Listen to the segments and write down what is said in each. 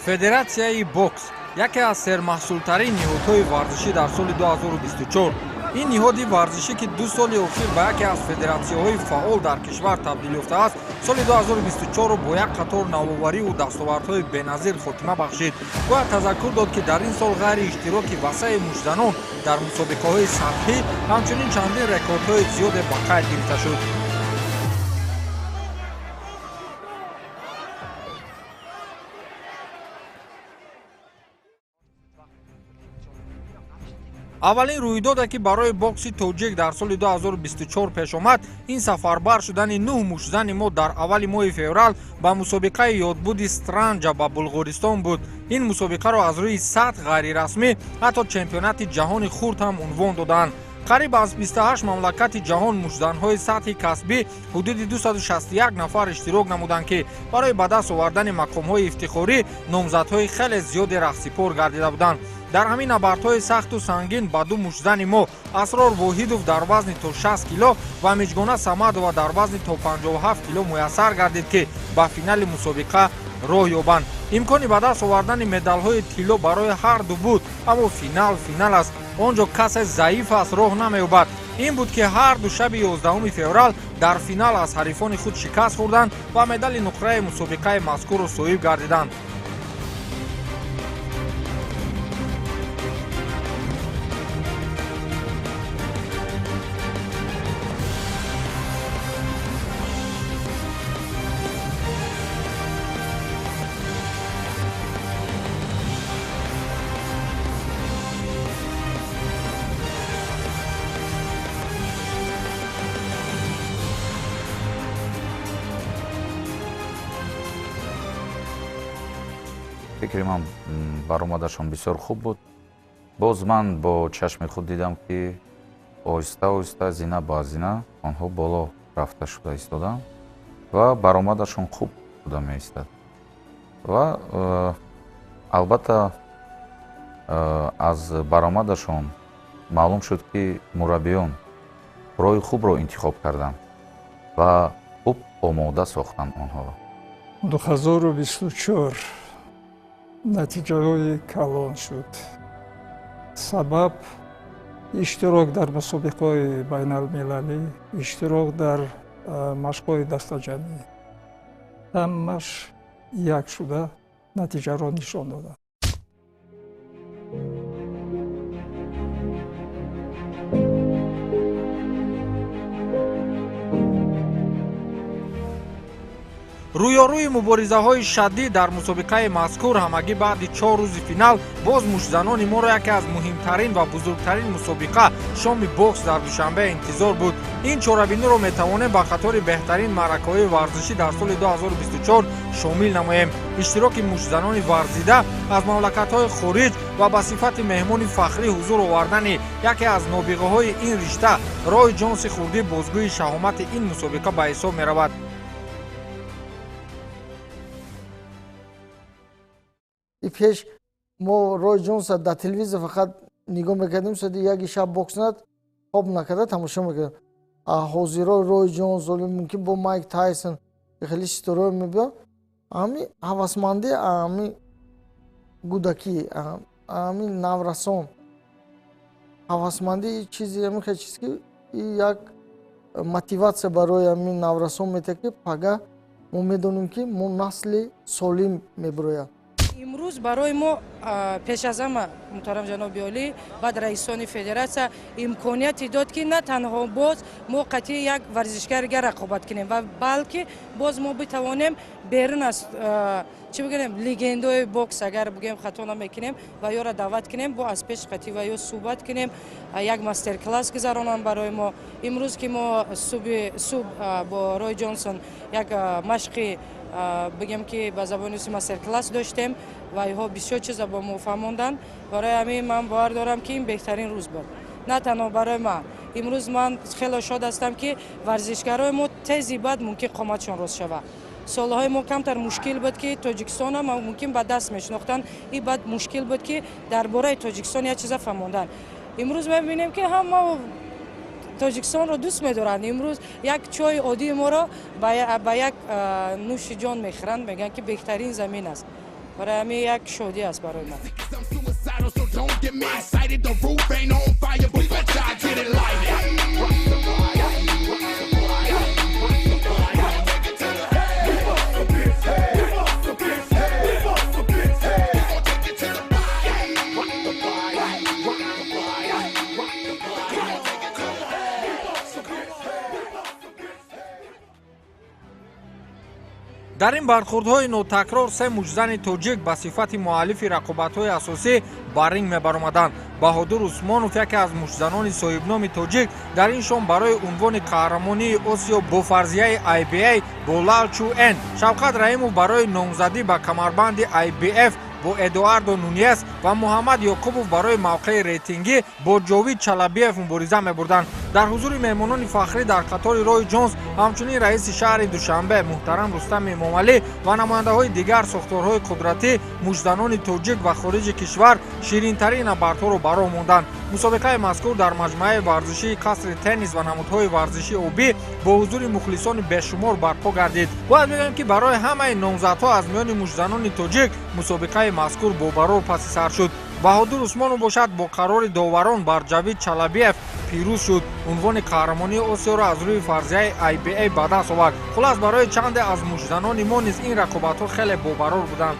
Федератсияи бокс яке аз сермаҳсултарин ниҳодҳои варзишӣ дар соли 2024. Ин ниҳоди варзишӣ, ки 2 соли охир ба яке аз федератсияҳои фаъол дар кишвар табдил ёфтааст, соли 2024-ро бо як қатор навовариву дастовардҳои беназир хотима бахшид. Бояд тазаккур дод, ки дар ин сол ғайри иштироки васеи муштзанон дар мусобиқаҳои сатҳӣ, ҳамчунин чандин рекордҳои зиёде ба қайд гирифта шуд. Аввалин рӯйдоде, ки барои бокси тоҷик дар соли 2024 пеш омад, ин сафарбар шудани нӯҳ муштзани мо дар аввали моҳи феврал ба мусобиқаи ёдбуди Странҷа ба Булғористон буд. Ин мусобиқаро аз рӯи сатҳ ғайрирасмӣ ҳатто чемпионати ҷаҳони хурд ҳам унвон доданд. Қариб аз 28 мамлакати ҷаҳон муштзанҳои сатҳи касбӣ ҳудуди 261 нафар иштирок намуданд, ки барои ба даст овардани мақомҳои ифтихорӣ номзадҳои хеле зиёде раҳсипор гардида буданд. Дар ҳамин набардҳои сахту сангин ба ду муштзани мо, Асрор Воҳидов дар вазни то 60 кило ва Миҷгона Самадова дар вазни то 57 кило, муяссар гардид, ки ба финали мусобиқа роҳ ёбанд. Имкони ба даст овардани медалҳои тилло барои ҳар ду буд, аммо финал финал аст, он ҷо касе заиф аст роҳ намеёбад. Ин буд, ки ҳар ду шаби 11 феврал дар финал аз ҳарифони худ шикаст хӯрданд ва медали нуқраи мусобиқаи мазкурро соҳиб гардиданд. Фикри ман, баромадашон бисёр хуб буд. Боз ман бо чашми худ дидам, ки оҳиста оҳиста, зина ба зина онҳо боло рафта шуда истоданд ва баромадашон хуб буда меистад. Ва албатта, аз баромадашон маълум шуд, ки мураббиён роҳи хубро интихоб карданд ва хуб омода сохтанд онҳоро. 2024 натиҷаҳои калон шуд. Сабаб: иштирок дар мусобиқаҳои байналмилалӣ, иштирок дар машқҳои дастаҷамъӣ, ҳамаш як шуда натиҷаро нишон доданд. Рӯёрӯи муборизаҳои шадид дар мусобиқаи мазкур ҳамагӣ баъди 4 рӯзи финал боз муштзанони моро яке аз муҳимтарин ва бузургтарин мусобиқа, шоми бокс дар Душанбе интизор буд. Ин чорабиниро метавонем ба қатори беҳтарин маъракаҳои варзишӣ дар соли 2024 шомил намоем. Иштироки муштзанони варзида аз мамлакатҳои хориҷ ва ба сифати меҳмони фахрӣ ҳузур овардани яке аз нобиғаҳои ин ришта, Рой Ҷонси хурдӣ, бозгӯи шаҳомати ин мусобиқа ба ҳисоб меравад. И пеш мо Рой Ҷонса дар телевизор фақат нигоҳ мекардем. Соати 1-и шаб бокс над хоб накарда тамошо мекардем. А ҳозиро Рой Ҷонс, мумкин бо Майк Тайсон, хеле ситораҳо мебиён. Ҳами ҳавасмандӣ, ҳами гудакӣ, ҳами наврасон ҳавасмандӣ, чизи ҳамин хел чиз, ки як мотиватсия барои ҳамин наврасон метиҳад, ки пага мо медонем, ки мо насли солим мебирояд. Имрӯз барои мо пеш аз ҳама муҳтарам ҷаноби олӣ, баъд раисони федератсия имконияте дод, ки на танҳо боз мо қатъи як варзишгарига рақобат кунем ва балки боз мо битавонем берун аз, чӣ бигӯем, легендаои бокс, агар бигӯем, хато намекунем, ва ёро даъват кунем, бо аз пеш қатъи ва ё суҳбат кунем, як мастер-класс гузаронанд барои мо. Имрӯз ки мо субҳ бо Рой Ҷонсон як машқи, бигем ки ба забони руси, мастер-класс доштем ва инҳо бисёр чиза бо мо фаҳмонданд. Барои ҳамин ман бовар дорам, ки ин беҳтарин рӯз буд на танҳо барои ман. Имрӯз ман хеле шод ҳастам, ки варзишгарои мо тези баъд мумкин қоматшон рост шавад. Солҳои мо камтар мушкил буд, ки Тоҷикистона мумкин ба даст мешинохтанд, и баъд мушкил буд, ки дар бораи Тоҷикистон як чиза фаҳмонданд. Имрӯз мебинем, ки ҳама Тоҷикистонро дӯст медоранд. Имрӯз як чойи оддии моро ба як нӯши ҷон мехӯранд, мегӯянд, ки беҳтарин замин аст. Барои ҳамин як шодӣ аст барои мо. Дар ин бархӯрдҳои нотакрор се муштзани тоҷик ба сифати муаллифи рақобатҳои асосӣ ба ринг мебаромаданд. Баҳодур Усмонов, яке аз муштзанони соҳибноми тоҷик, дар ин шом барои унвони қаҳрамонии Осиё бо фарзияи IBA бо Лал Чу Эн, Шавқат Раҳимов барои номзадӣ ба камарбанди IBF бо Эдуардо Нуньес ва Муҳаммад Ёқубов барои мавқеи рейтингӣ бо Ҷовид Чалабиев мубориза мебурданд. Дар ҳузури меҳмонони фахрӣ дар қатори Рой Ҷонс ҳамчунин раиси шаҳри Душанбе муҳтарам Рустам Эмомалӣ ва намояндаҳои дигар сохторҳои қудратӣ, муштзанони тоҷик ва хориҷи кишвар ширинтарин набардҳоро ба роҳ монданд. Мусобиқаи мазкур дар маҷмӯаи варзишии қасри теннис ва намудҳои варзиши обӣ бо ҳузури мухлисони бешумор барпо гардид. Бояд бигӯем, ки барои ҳамаи номзадҳо аз миёни муштзанони тоҷик мусобиқаи мазкур бобарор паси сар шуд. Баҳодур Усмонов бошад бо қарори доварон бар Ҷавид Чалабиев пирӯз шуд. Унвони қаҳрамонии Осиёро аз рӯи фарзияи IBA ба даст овард. Хулас, барои чанде аз муштзанони мо низ ин рақобатҳо хеле бобарор буданд.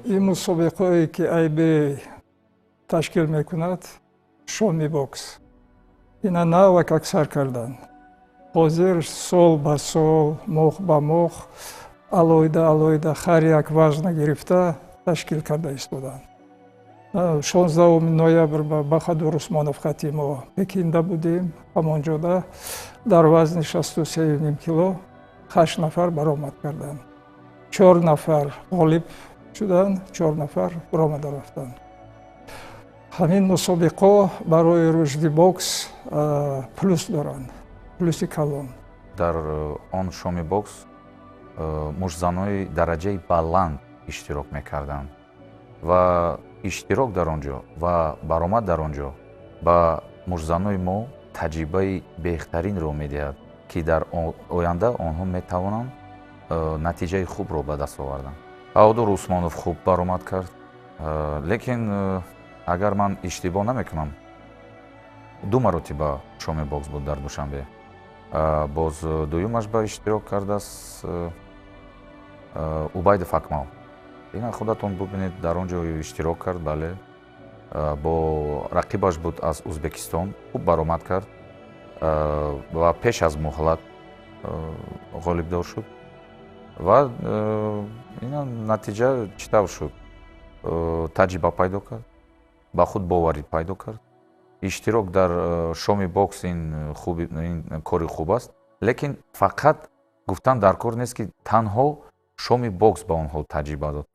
Ин мусобиқаое ки IBA ташкил мекунад, шоми бокс, ина навак аксар карданд. Ҳозир сол ба сол, моҳ ба моҳ алоҳида алоҳида ҳар як вазна гирифта ташкил карда истоданд. 16 ноябр ба Баҳодур Усмонов хати мо Пекинда будем. Ҳамонҷода дар вазни 63,5 кило ҳашт нафар баромад карданд. Чор нафар ғолиб шуданд, чор нафар баромада рафтанд. Ҳамин мусобиқо барои рушди бокс плюс доранд, плюси калон. Дар он шоми бокс муштзанои дараҷаи баланд иштирок мекарданд ва иштирок дар он ҷо ва баромад дар он ҷо ба муштзанои мо таҷрибаи беҳтаринро медиҳад, ки дар оянда онҳо метавонанд натиҷаи хубро ба даст оварданд. Баҳодур Усмонов хуб баромад кард, лекин агар ман иштибоҳ намекунам, ду маротиба шоми бокс буд дар Душанбе. Боз дуюмаш ба иштирок кардааст Убайдов Акмал. Ина худатон бубинед, дар он ҷо иштирок кард, бале, бо рақибаш буд аз Узбекистон, хуб баромад кард ва пеш аз муҳлат ғолибдор шуд. Ва ина натиҷа чӣ тавр шуд? Таҷриба пайдо кард, ба худ боварӣ пайдо кард. Иштирок дар шоми бокс ин кори хуб аст, лекин фақат гуфтан дар кор нест, ки танҳо шоми бокс ба онҳо таҷриба дод.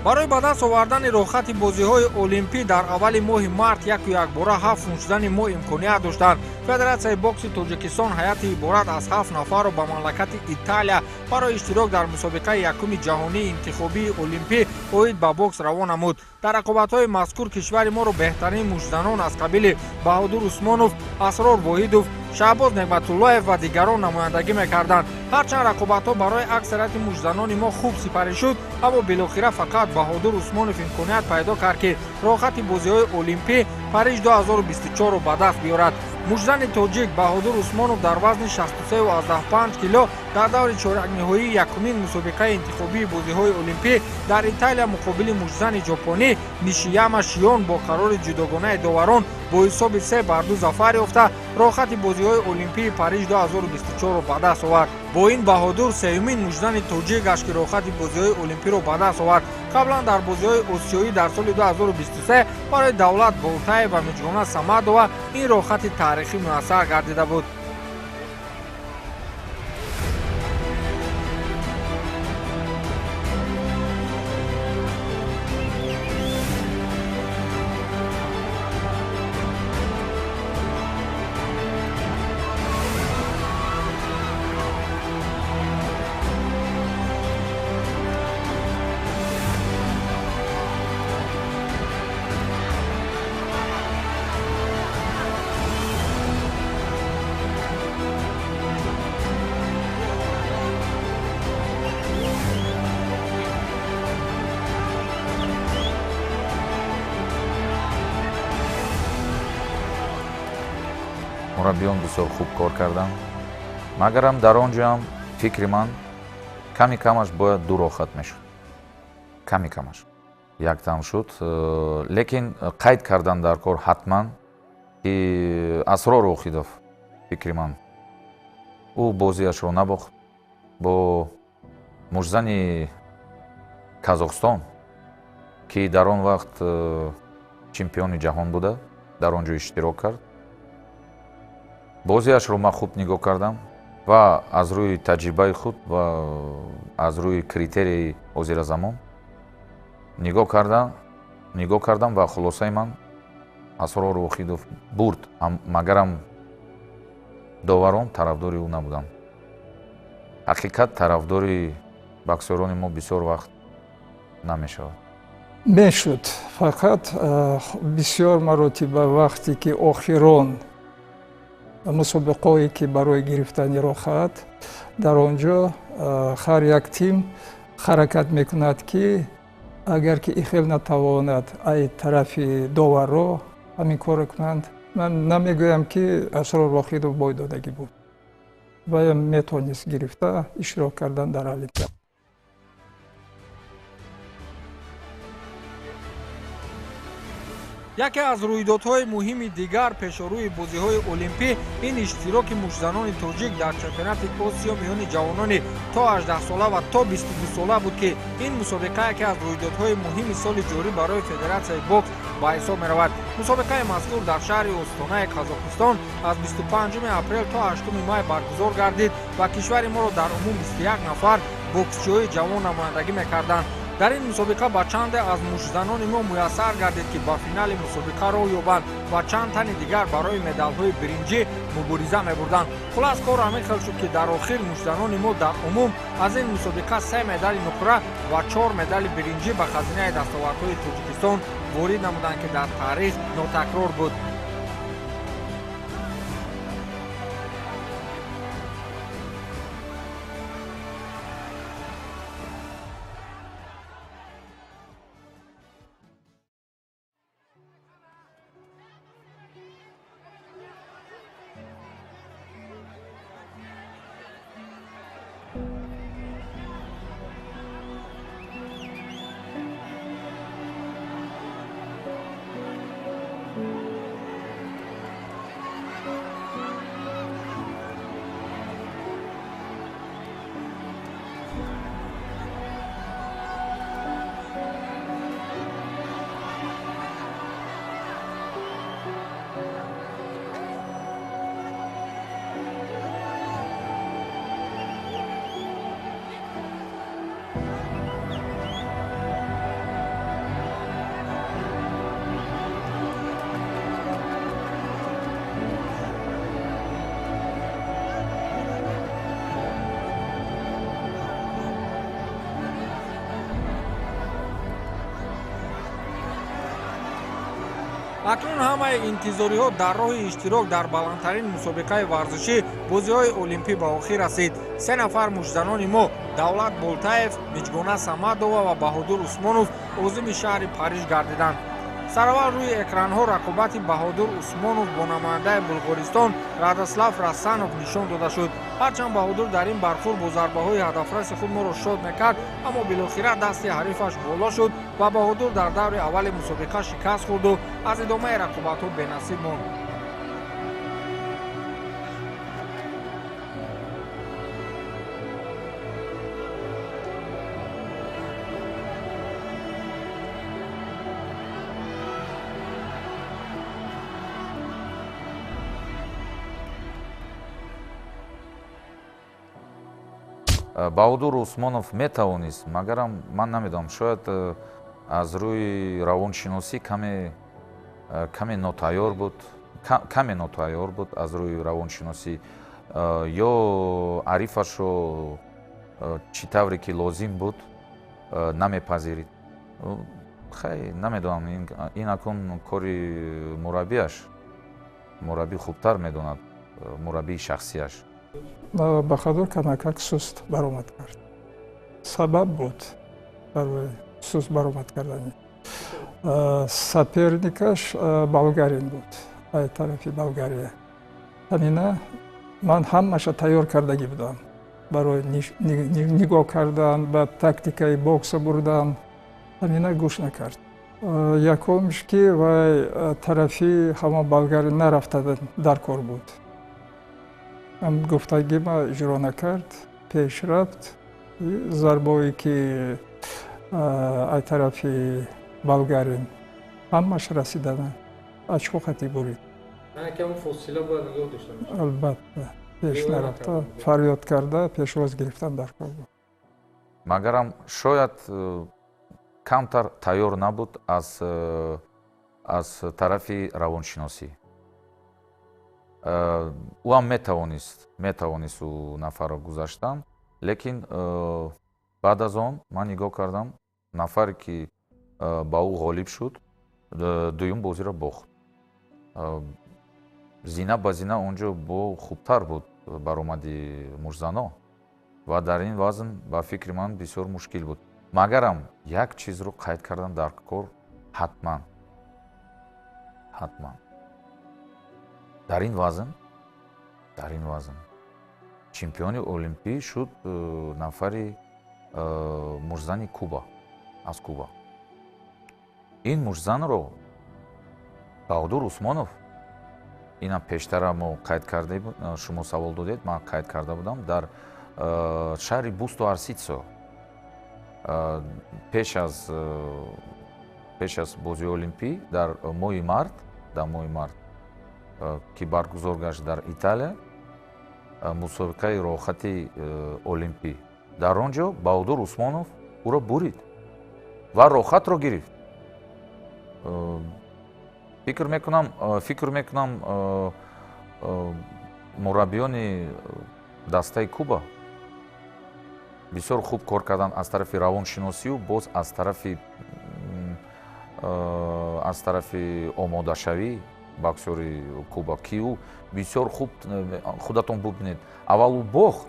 Барои ба даст овардани роҳхати бозиҳои олимпӣ дар аввали моҳи март яку якбора ҳафт муштзани мо имконият доштанд. Федератсияи бокси Тоҷикистон ҳайати иборат аз ҳафт нафарро ба мамлакати Италия барои иштирок дар мусобиқаи якуми ҷаҳонии интихобии олимпӣ оид ба бокс равон намуд. Дар рақобатҳои мазкур кишвари моро беҳтарин муштзанон аз қабили Баҳодур Усмонов, Асрор Воҳидов, Шаҳбоз Неъматуллоев ва дигарон намояндагӣ мекарданд. Ҳарчанд рақобатҳо барои аксарияти муштзанони мо хуб сипарӣ шуд, аммо билохира фақат Баҳодур Усмонов имконият пайдо кард, ки роҳхати бозиҳои олимпӣ Париж 2024-ро ба даст биёрад. Муштзани тоҷик Баҳодур Усмонов дар вазни 63,5 кило Дар даври чорякниҳоии якумин мусобиқаи интихобии бозиҳои олимпӣ дар Италия муқобили муштзани ҷопонӣ Нишияма Шиён бо қарори ҷудогонаи доварон бо ҳисоби 3-2 зафар ёфта роҳхати бозиҳои олимпии Париж 2024-ро ба даст овард. Бо ин Баҳодур сеюмин муштзани тоҷик гашт, ки роҳхати бозиҳои олимпиро ба даст овард. Қаблан дар бозиҳои осиёӣ дар соли 2023 барои Давлат Болтаев ва Миҷгона Самадова ин роҳхати таърихӣ муяссар гардида буд. Мураббиён бисёр хуб кор карданд, магарам дар он ҷоам фикри ман ками камаш бояд ду роҳхат мешуд, ками камаш яктам шуд, лекин қайд кардан дар кор ҳатман ки Асрор Воҳидов фикри ман ӯ бозиашро набохт бо муштзани Казохстон, ки дар он вақт чемпиони ҷаҳон буда, дар он ҷо иштирок кард. Бозиашро ман хуб нигоҳ кардам ва аз рӯи таҷрибаи худ ва аз рӯи критерияи ҳозиразамон нигоҳ кардам ва хулосаи ман Асрор Воҳидов бурд, магарам доварон тарафдори ӯ набуданд. Ҳақиқат тарафдори боксёрони мо бисёр вақт намешавад. Мешуд, фақат бисёр маротиба вақте ки охирон мусобиқое ки барои гирифтани роҳхат дар он ҷо ҳар як тим ҳаракат мекунад, ки агар ки ихел натавонад ай тарафи доварро ҳамин корро кунанд. Ман намегӯям, ки Асрор Воҳидов бойдодагӣ буд, вая метавонист гирифта иштирок кардан дар Олимпиада. Яке аз рӯйдодҳои муҳими дигар пешорӯи бозиҳои олимпӣ ин иштироки муштзанони тоҷик дар чемпионати Осиё миёни ҷавонони то 18сола ва то 22сола буд, ки ин мусобиқа яке аз рӯйдодҳои муҳими соли ҷорӣ барои федератсияи бокс ба ҳисоб меравад. Мусобиқаи мазкур дар шаҳри Остонаи Қазоқистон аз 25 апрел то 8 май баргузор гардид ва кишвари моро дар умум 21 нафар боксчиҳои ҷавон намояндагӣ мекарданд. Дар ин мусобиқа ба чанде аз муштзанони мо муяссар гардид, ки ба финали мусобиқа роҳ ёбанд ва чанд тани дигар барои медалҳои биринҷӣ мубориза мебурданд. Хулас кор ҳамин хел шуд, ки дар охир муштзанони мо дар умум аз ин мусобиқа 3 медали нуқра ва 4 медали биринҷӣ ба хазинаи дастовардҳои Тоҷикистон ворид намуданд, ки дар таърих нотакрор буд. Акнун ҳамаи интизориҳо дар роҳи иштирок дар баландтарин мусобиқаи варзишӣ бозиҳои олимпӣ ба охир расид. 3 нафар муштзанони мо Давлат Болтаев, Миҷгона Самадова ва Баҳодур Усмонов озими шаҳри Париж гардиданд. Сараввал рӯи экранҳо рақобати Баҳодур Усмонов бо намояндаи Булғористон Радослав Расанов нишон дода шуд. Ҳарчанд Баҳодур дар ин бархӯрд бо зарбаҳои ҳадафраси худ моро шод мекард, аммо билохира дасти ҳарифаш боло шуд ва Баҳодур дар даври аввали мусобиқа шикаст хӯрду аз идомаи рақобатҳо бенасиб монд. Баҳодур Усмонов метавонист, магарам ман намедонам, шояд аз рӯи равоншиносӣ каме нотайёр буд, каме нотайёр буд аз рӯи равоншиносӣ, ё арифашро чӣ тавре ки лозим буд намепазирид. Хай, намедонам, ин акун кори мураббиаш, мураббӣ хубтар медонад, мураббии шахсиаш. Баҳодур камакак суст баромад кард. Сабаб буд барои суст баромад кардани. Соперникаш болгарин буд, ай тарафи Болгария. Ҳамина ман ҳамаша тайёр кардагӣ будам барои нигоҳ кардан, ба тактикаи бокса бурдан. Ҳамина гӯш накард. Якумш ки вай тарафи ҳамон болгарин нарафта дар кор буд. Гуфтагима иҷро накард, пеш рафт. Зарбое ки ай тарафи болгарин ҳамаш расидана очко хати бурид. Албатта, пеш нарафта, фарёд карда, пешвоз гирифтан дар кор буд. Магарам шояд камтар тайёр набуд аз тарафи равоншиносӣ. Ӯ ҳам метавонист ӯ нафарро гузаштан, лекин баъд аз он ман нигоҳ кардам, нафаре ки ба ӯ ғолиб шуд, дуюм бозиро бохт. Зина ба зина он ҷо бо хубтар буд баромади мушзано ва дар ин вазн ба фикри ман бисёр мушкил буд. Магарам як чизро қайд кардан дар кор ҳатман, ҳатман дар ин вазн чемпиони олимпӣ шуд нафари мушзани Куба, аз Куба. Ин мушзанро Баҳодур Усмонов, инам пештара мо қайд карда, шумо савол додед, ман қайд карда будам, дар шаҳри Бусту Арситсо пеш аз бозии олимпӣ дар моҳи март, ки баргузор гашт дар Италия, мусобиқаи роҳхати олимпӣ. Дар он ҷо Баҳодур Усмонов ӯро бурид ва роҳхатро гирифт. Фикр мекунам мураббиёни дастаи Куба бисёр хуб кор карданд аз тарафи равоншиносию боз аз тарафи омодашавӣ боксёри Куба, ки ӯ бисёр хуб, худатон бубинед, аввал ӯ бохт,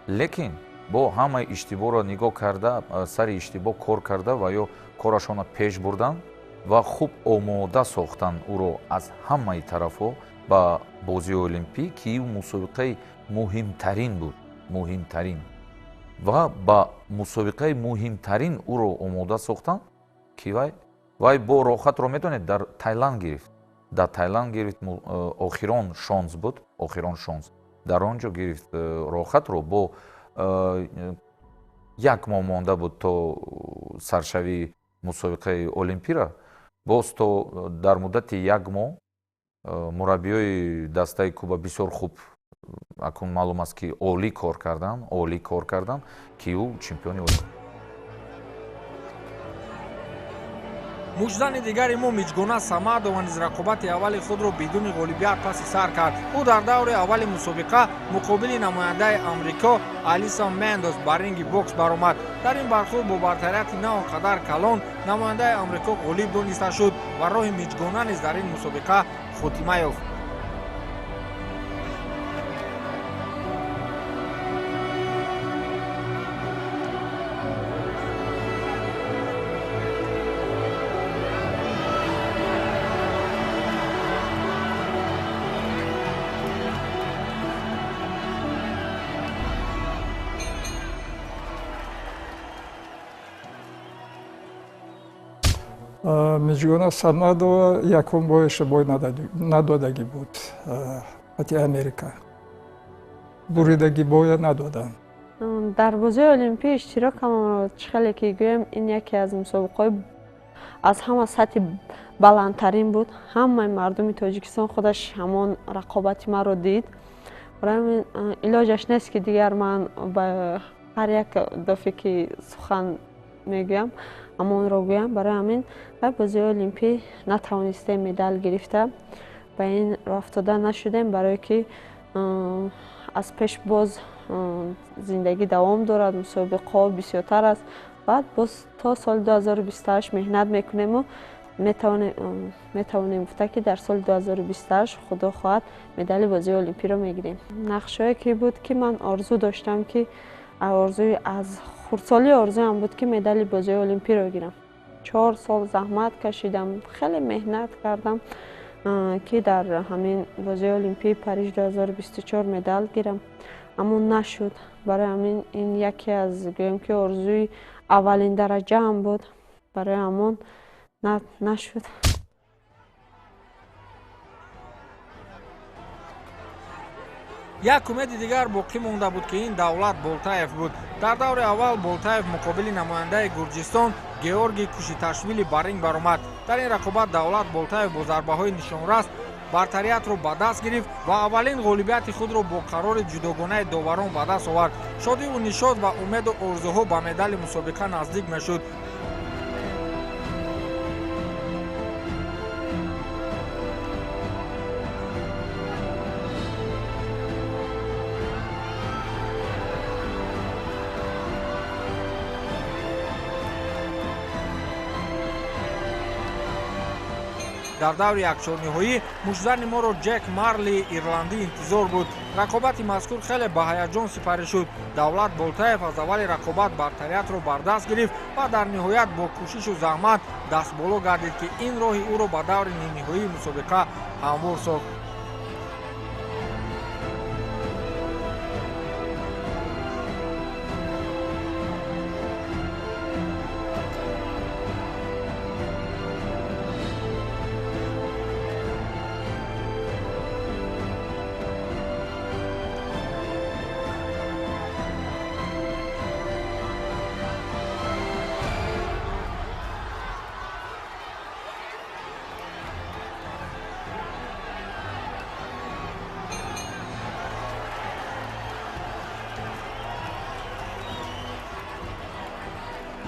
лекин бо ҳамаи иштибоҳро нигоҳ карда, сари иштибоҳ кор карда ва ё корашонро пеш бурдан ва хуб омода сохтан ӯро аз ҳамаи тарафҳо ба бозии олимпӣ, ки ӯ мусобиқаи муҳимтарин буд, муҳимтарин, ва ба мусобиқаи муҳимтарин ӯро омода сохтан, ки вай бо роҳхатро медонед дар Тайланд гирифт. Дар Тайланд гирифт, охирон шонс буд, охирон шонс. Дар он ҷо гирифт роҳхатро, бо як моҳ монда буд то саршавии мусобиқаи олимпира. Боз то дар муддати як моҳ мураббиёи дастаи Куба бисёр хуб, акун маълум аст ки олӣ кор карданд, ки ӯ чемпиони олимпӣ. Мушзани дигари мо Миҷгона Самадова низ рақобати аввали худро бидуни ғолибият паси сар кард. Ӯ дар даври аввали мусобиқа муқобили намояндаи Амрико Алиса Мендос ба ринги бокс баромад. Дар ин бархӯрд бо бартарияти на он қадар калон намояндаи Амрико ғолиб дониста шуд ва роҳи Миҷгона низ дар ин мусобиқа хотима ёфт. Миҷгона Самадова якум бояша бой надодагӣ буд ати Америка. Буридагӣ боя надоданд. Дар бозиҳои олимпӣ иштирокамонро чӣ хеле ки гӯем, ин яке аз мусобиқаҳои аз ҳама сатҳи баландтарин буд. Ҳамаи мардуми Тоҷикистон худаш ҳамон рақобати маро дид. Барои ҳамин илоҷаш нест, ки дигар ман ба ҳар як дафъе ки сухан мегӯям, ҳамонро гӯям. Барои ҳамин дар бозиҳои олимпӣ натавонистем медал гирифта, ба ин роҳ афтода нашудем, барое ки аз пеш боз зиндагӣ давом дорад, мусобиқаҳо бисёртар аст. Баъд боз то соли 2028 меҳнат мекунему метавонем гуфта, ки дар соли 2028 худо хоҳад медали бозиҳои олимпиро мегирем. Нақшҳое ки буд, ки ман орзу доштам, ки орзуи аз хурдсолӣ орзуям буд, ки медали бозиҳои олимпиро гирам. 4 сол заҳмат кашидам, хеле меҳнат кардам, ки дар ҳамин бозиҳои олимпии Париж 2024 медал гирам, аммо нашуд. Барои ҳамин ин яке аз гӯем ки орзуи аввалин дараҷаам буд, барои ҳамон нашуд. Як умеди дигар боқӣ монда буд, ки ин Давлат Болтаев буд. Дар даври аввал Болтаев муқобили намояндаи Гурҷистон Георгий Кушиташвили ба ринг баромад. Дар ин рақобат Давлат Болтаев бо зарбаҳои нишонрас бартариятро ба даст гирифт ва аввалин ғолибияти худро бо қарори ҷудогонаи доварон ба даст овард. Шодиву нишод ва умеду орзуҳо ба медали мусобиқа наздик мешуд. Дар даври якчорниҳоӣ муштзани моро Ҷек Марли ирландӣ интизор буд. Рақобати мазкур хеле ба ҳаяҷон сипарӣ шуд. Давлат Болтаев аз аввали рақобат бартариятро бар даст гирифт ва дар ниҳоят бо кӯшишу заҳмат дастболо гардид, ки ин роҳи ӯро ба даври нимниҳоии мусобиқа ҳамвор сохт.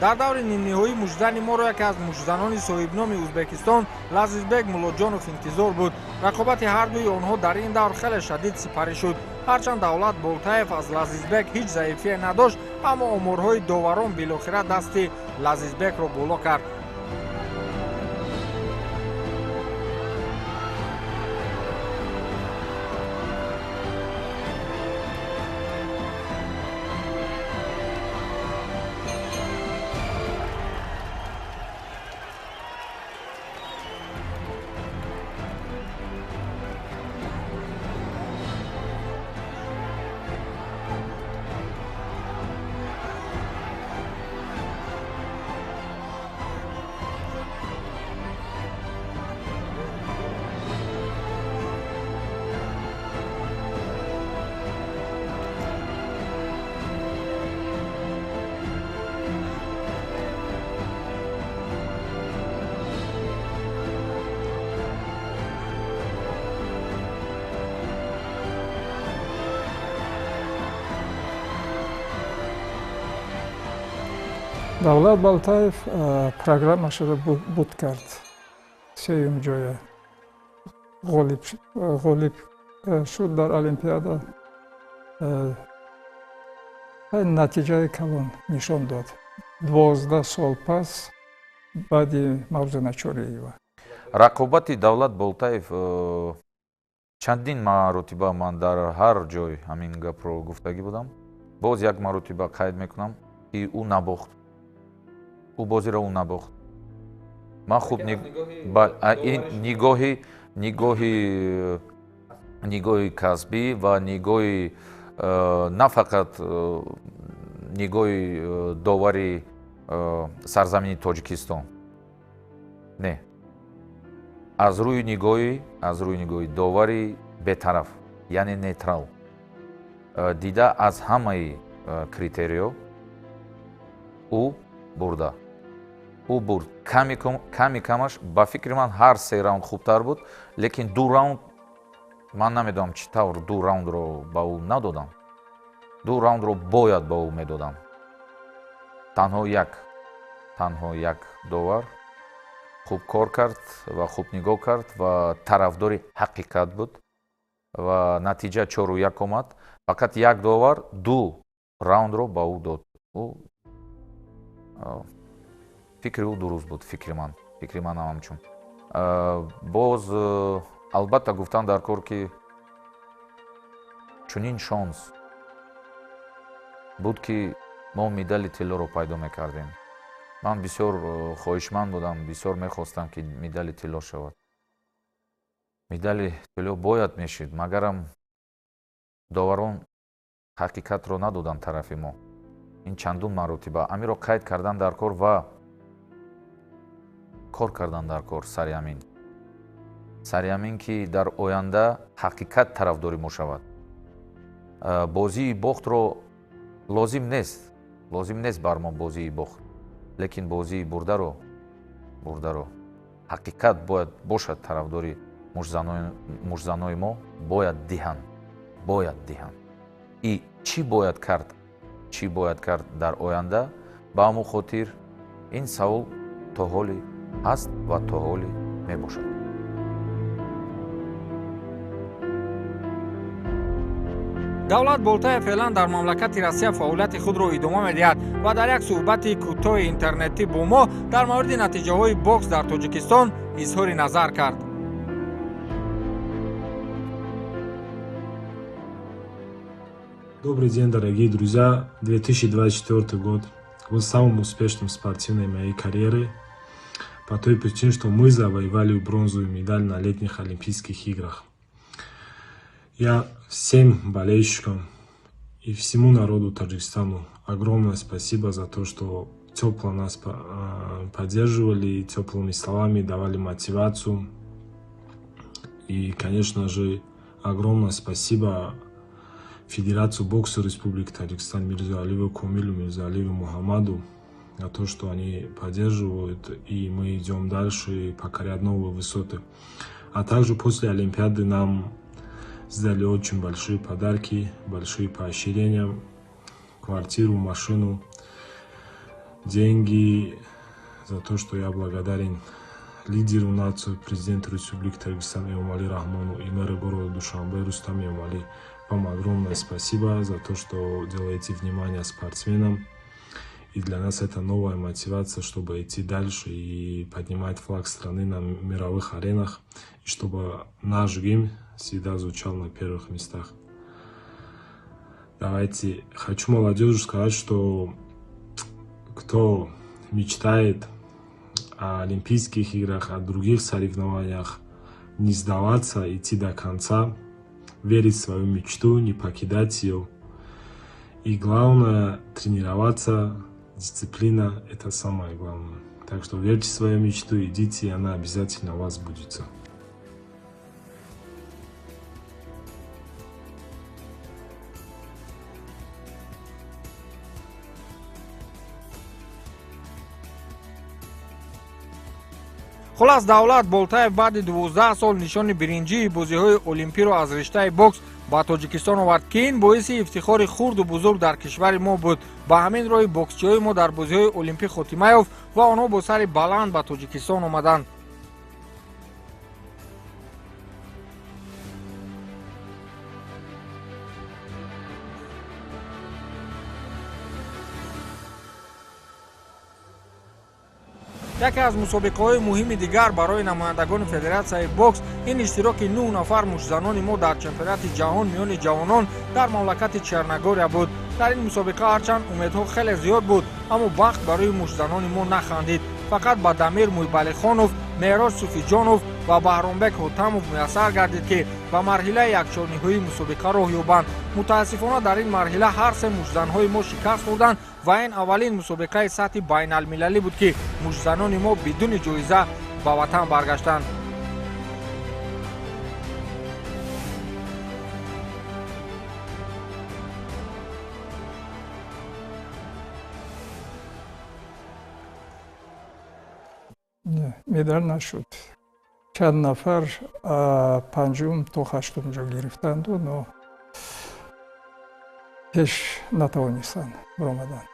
Дар даври нимниҳоӣ муштзани моро яке аз муштзанони соҳибноми Ӯзбекистон Лазизбек Муллоҷонов интизор буд. Рақобати ҳардуи онҳо дар ин давр хеле шадид сипарӣ шуд. Ҳарчанд Давлат Болтаев аз Лазизбек ҳеҷ заифие надошт, аммо оморҳои доварон билохира дасти Лазизбекро боло кард. Давлат Болтаев программашро буд кард. Сеюм ҷоя ғолиб шуд дар Олимпиада. Натиҷаи калон нишон дод. 12 сол пас баъди Мавзуна Чориева. Рақобати Давлат Болтаев чандин маротиба ман дар ҳар ҷой ҳамин гапро гуфтагӣ будам. Боз як маротиба қайд мекунам, ки ӯ набохт. Ӯ бозиро ӯ набохт. Ман хуб нигоҳи касбӣ ва нигоҳи на фақат нигоҳи довари сарзамини Тоҷикистон. Не, аз рӯи нигоҳи довари бетараф, яъне нейтрал, дида аз ҳамаи критериё ӯ бурда. Ӯ бурд. Ками камаш ба фикри ман ҳар се раунд хубтар буд, лекин ду раунд ман намедонам чӣ тавр ду раундро ба ӯ надодам. Ду раундро бояд ба ӯ медодам. Танҳо як довар хуб кор кард ва хуб нигоҳ кард ва тарафдори ҳақиқат буд ва натиҷа 4-1 омад. Фақат як довар ду раундро ба ӯ дод. Ӯ фикри ӯ дуруст буд, фикри манам ҳамчун. Боз албатта гуфтан дар кор, ки чунин шонс буд, ки мо медали тиллоро пайдо мекардем. Ман бисёр хоҳишманд будам, бисёр мехостам, ки медали тилло шавад. Медали тилло бояд мешид, магарам доварон ҳақиқатро надоданд тарафи мо. Ин чандун маротиба амиро қайд кардан дар кор ва кор кардан дар кор сари ҳамин, ки дар оянда ҳақиқат тарафдори мо шавад. Бозии бохтро лозим нест бар мо бозии бохт, лекин бозии бурдаро ҳақиқат бояд бошад тарафдори мушзанои мо, бояд диҳанд. И чӣ бояд кард дар оянда? Ба ҳамон хотир ин савол то ҳоле ҳаст ва то ҳоле мебошад. Давлат Болтаев феълан дар мамлакати Россия фаъолияти худро идома медиҳад ва дар як суҳбати кӯтоҳи интернетӣ бо мо дар мавриди натиҷаҳои бокс дар Тоҷикистон изҳори назар кард. Добрый день, дорогие друзья! 2024 год был самым успешным в спортивной моей карьере по той причине, что мы завоевали бронзовую медаль на летних Олимпийских играх. Я всем болельщикам и всему народу Таджикистану огромное спасибо за то, что тепло нас поддерживали, теплыми словами давали мотивацию. И, конечно же, огромное спасибо Федерацию бокса Республики Таджикистан Мирзоалиеву Комилю, Мирзоалиеву Мухаммаду за то, что они поддерживают, и мы идем дальше и покорять новые высоты. А также после Олимпиады нам сделали очень большие подарки, большие поощрения, квартиру, машину, деньги, за то, что я благодарен лидеру нации, президенту Республики Таджикистан Эмомали Рахмону и мэру города Душанбе Рустаму Эмомали. Вам огромное спасибо за то, что делаете внимание спортсменам. И для нас это новая мотивация, чтобы идти дальше и поднимать флаг страны на мировых аренах, и чтобы наш гимн всегда звучал на первых местах. Давайте, хочу молодежи сказать, что кто мечтает о Олимпийских играх, о других соревнованиях, не сдаваться, идти до конца, верить в свою мечту, не покидать ее. И главное, тренироваться, дисциплина – это самое главное. Так что верьте в свою мечту, идите, и она обязательно у вас сбудется. Хулас, Давлат Болтаев баъди 12 сол нишони биринҷии бозиҳои олимпиро аз риштаи бокс ба Тоҷикистон овард, ки ин боиси ифтихори хурду бузург дар кишвари мо буд. Ба ҳамин роҳи боксчиҳои мо дар бозиҳои олимпӣ хотима ёфт ва онҳо бо сари баланд ба Тоҷикистон омаданд. Яке аз мусобиқаҳои муҳими дигар барои намояндагони федератсияи бокс ин иштироки 9 нафар муштзанони мо дар чемпионати ҷаҳон миёни ҷавонон дар мамлакати Черногория буд. Дар ин мусобиқа ҳарчанд умедҳо хеле зиёд буд, аммо бахт барои муштзанони мо нахандид. Фақат ба Дамир Муйбалихонов, Меҳроҷ Суфиҷонов ва Баҳромбек Ҳотамов муяссар гардид, ки ба марҳилаи якчорниҳоии мусобиқа роҳ ёбанд. Мутаассифона, дар ин марҳила ҳар се муштзанҳои мо шикаст хӯрданд ва ин аввалин мусобиқаи сатҳи байналмилалӣ буд, ки муштзанони мо бидуни ҷоиза ба ватан баргаштанд. Медал нашуд. Чанд нафар панҷум то ҳаштум ҷо гирифтанду, но пеш натавонистанд баромаданд.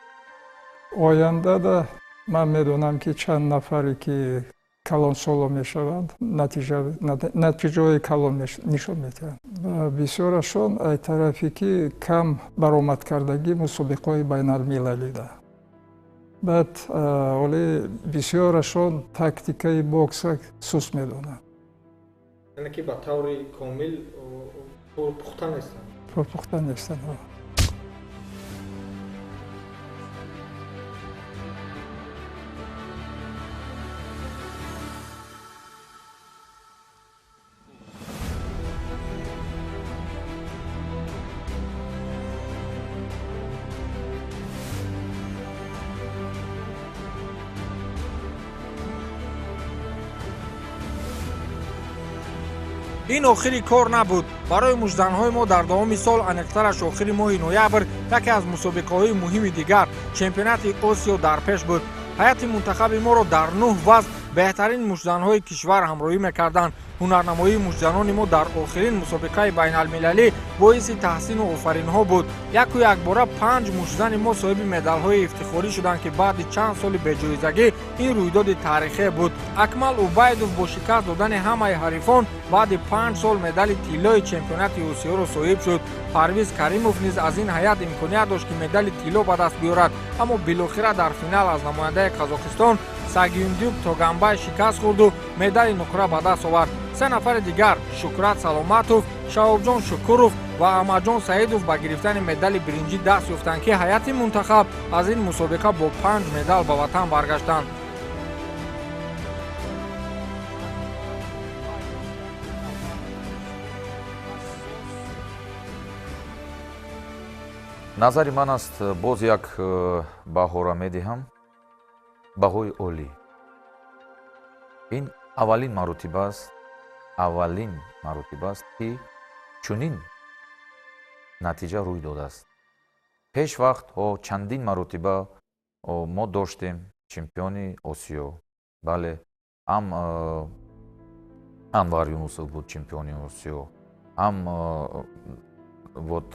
Ояндада ман медонам, ки чанд нафаре ки калонсоло мешаванд, натиҷаҳои калон нишон медиҳанд. Бисёрашон ай тарафе ки кам баромадкардагӣ мусобиқаҳои байналмилалида. Баъд оле бисёрашон тактикаи бокса суст медонанд. Яъне ки ба таври комил пурпухта нестанд. Пурпухта нестанд. Ин охири кор набуд. Барои муштзанҳои мо дар давоми сол, аниқтараш охири моҳи ноябр, яке аз мусобиқаҳои муҳими дигар, чемпионати Осиё дар пеш буд. Ҳайати мунтахаби моро дар 9 вазн беҳтарин муштзанҳои кишвар ҳамроҳӣ мекарданд. Ҳунарнамоии муштзанони мо дар охирин мусобиқаи байналмилалӣ боиси таҳсину офаринҳо буд. Яку якбора 5 муштзани мо соҳиби медалҳои ифтихорӣ шуданд, ки баъди чанд соли беҷоизагӣ ин рӯйдоди таърихе буд. Акмал Убайдов бо шикаст додани ҳамаи ҳарифон баъди 5 сол медали тиллои чемпионати Осиёро соҳиб шуд. Парвиз Каримов низ аз ин ҳайат имконият дошт, ки медали тилло ба даст биёрад, аммо билохира дар финал аз намояндаи Қазоқистон Сагюндюк Тоганбай шикаст хӯрду медали нуқра ба даст овард. 3 нафари дигар, Шукрат Саломатов, Шаҳобҷон Шукуров ва Аҳмадҷон Саидов, ба гирифтани медали биринҷӣ даст ёфтанд, ки ҳайати мунтахаб аз ин мусобиқа бо 5 медал ба ватан баргаштанд. Назари ман аст, боз як баҳора медиҳам, баҳои олӣ. Ин аввалин маротиба аст, аввалин маротиба аст, ки чунин натиҷа рӯй додааст. Пеш вақтҳо чандин маротиба мо доштем чемпиони Осиё. Бале, ҳам Анвар Юнусов буд чемпиони Осиё, ҳам вот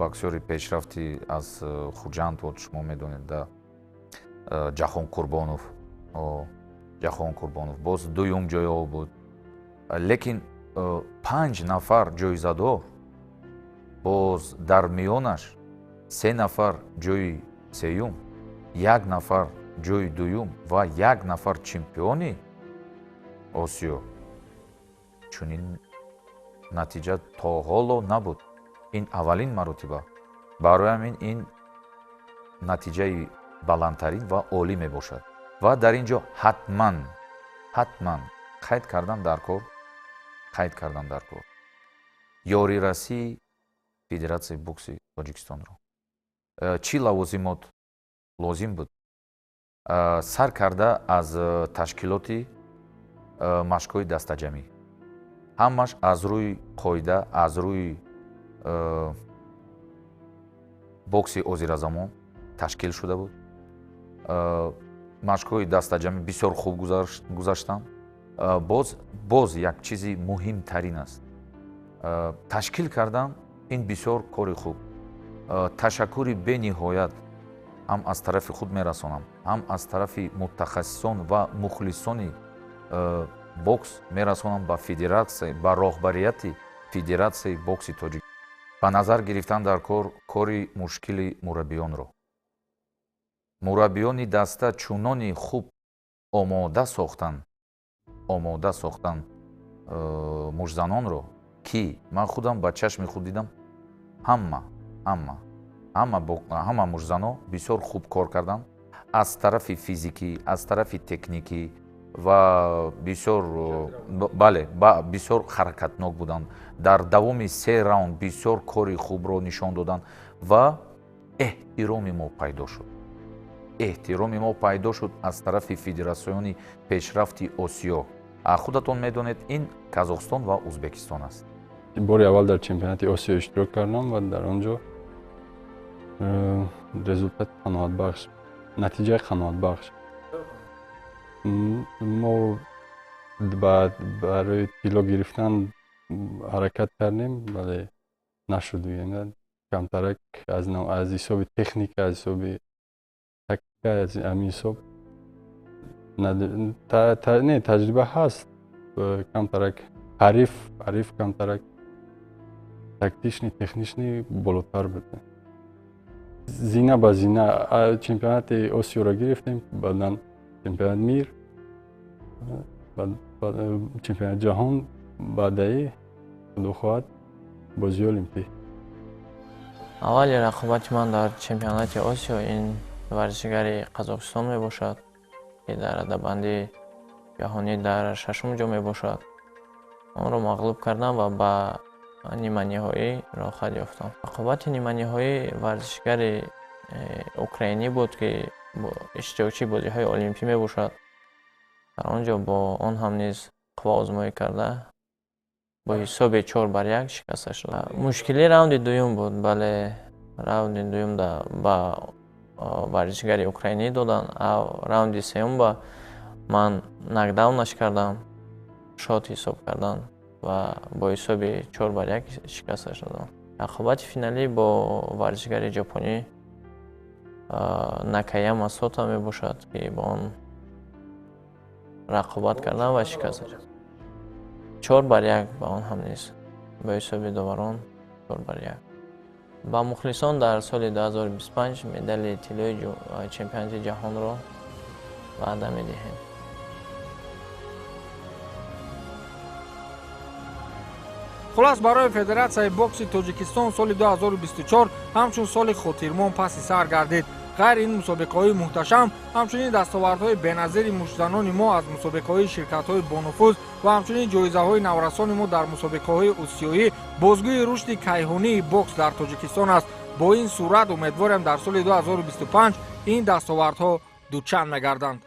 боксёри пешрафти аз Хуҷанд, вот шумо медонед, да, Ҷахон Қурбонов, Ҷахон Қурбонов боз дуюм ҷойҳо буд. Лекин 5 нафар ҷоизадор, боз дар миёнаш 3 нафар ҷои сеюм, 1 нафар ҷои дуюм ва 1 нафар чемпиони Осиё. Чунин натиҷа то ҳоло набуд. Ин аввалин маротиба. Барои ҳамин ин натиҷаи баландтарин ва олӣ мебошад. Ва дар ин ҷо ҳатман, ҳатман қайд кардан дар кор, қайд кардан дар кор ёрирасии Федератсияи бокси Тоҷикистонро. Чӣ лавозимот лозим буд? Сар карда аз ташкилоти машқҳои дастаҷамӣ. Ҳамаш аз рӯи қоида, аз рӯи бокси озиразамон ташкил шуда буд. Машқҳои дастаҷамӣ бисёр хуб гузаштанд. Боз як чизи муҳимтарин аст. Ташкил кардан ин бисёр кори хуб. Ташаккури бениҳоят ҳам аз тарафи худ мерасонам, ҳам аз тарафи мутахассисон ва мухлисони бокс мерасонам ба федератсия, ба роҳбарияти Федератсияи бокси тоҷик. Ба назар гирифтан дар кор кори мушкили мураббиёнро. Мураббиёни даста чунони хуб омода сохтанд, омода сохтанд муштзанонро, ки ман худам ба чашми худ дидам, ҳама муштзано бисёр хуб кор карданд аз тарафи физикӣ, аз тарафи техникӣ ва бисёр, бале, бисёр ҳаракатнок буданд. Дар давоми 3 раунд бисёр кори хубро нишон доданд ва эҳтироми мо пайдо шуд. Эҳтироми мо пайдо шуд аз тарафи Федератсиони пешрафти Осиё. Худатон медонед, ин Казоқистон ва Узбекистон аст. Бори аввал дар чемпионати Осиё иштирок кардам ва дар он ҷо результат қаноатбахш, натиҷаи қаноатбахш. Мо барои тилло гирифтан ҳаракат кардем, вале нашуд. Камтарак аз ҳисоби техника, аз ҳисоби тактика, аз ҳамин ҳисоб не, таҷриба ҳаст, камтарак ҳариф камтарак тактичный, техничный болотар буд. Зина ба зина чемпионати Осиёро гирифтем, баъдан чемпионат мир, чемпионати ҷаҳон, баъдаи худо хоҳад бозии олимпӣ. Аввали рақобати ман дар чемпионати Осиё ин варзишгари Қазоқистон мебошад, ки дар радабандии ҷаҳонӣ дар шашум ҷо мебошад. Онро мағлуб кардам ва ба ниманиҳоӣ роҳхат ёфтам. Рақобати ниманиҳоӣ варзишгари украинӣ буд, ки иштирокчии бозиҳои олимпӣ мебошад. Дар он ҷо бо он ҳам низ қувваозмоӣ карда бо ҳисоби 4-1 шикаста шуд. Мушкилӣ раунди дуюм буд, бале, раунди дуюм ба варзишгари украинӣ доданд. Раунди сеюм ба ман нокдаунаш кардам, шот ҳисоб карданд ва бо ҳисоби 4-1 шикаста шудам. Рақобати финалӣ бо варзишгари ҷопонӣ Накаяма Сота мебошад, ки бо он рақобат кардам ва шикаста шудам. 4-1 ба он ҳам низ бо ҳисоби доварон 4-1. Ба мухлисон дар соли 2025 медали тиллои чемпионати ҷаҳонро ваъда медиҳем. Хулас, барои Федератсияи бокси Тоҷикистон соли 2024 ҳамчун соли хотирмон паси сар гардид. Ғайри ин мусобиқаҳои муҳташам, ҳамчунин дастовардҳои беназири муштзанони мо аз мусобиқаҳои ширкатҳои бонуфуз ва ҳамчунин ҷоизаҳои наврасони мо дар мусобиқаҳои осиёӣ бозгӯи рушди кайҳонии бокс дар Тоҷикистон аст. Бо ин сурат умедворем дар соли 2025 ин дастовардҳо дучанд мегарданд.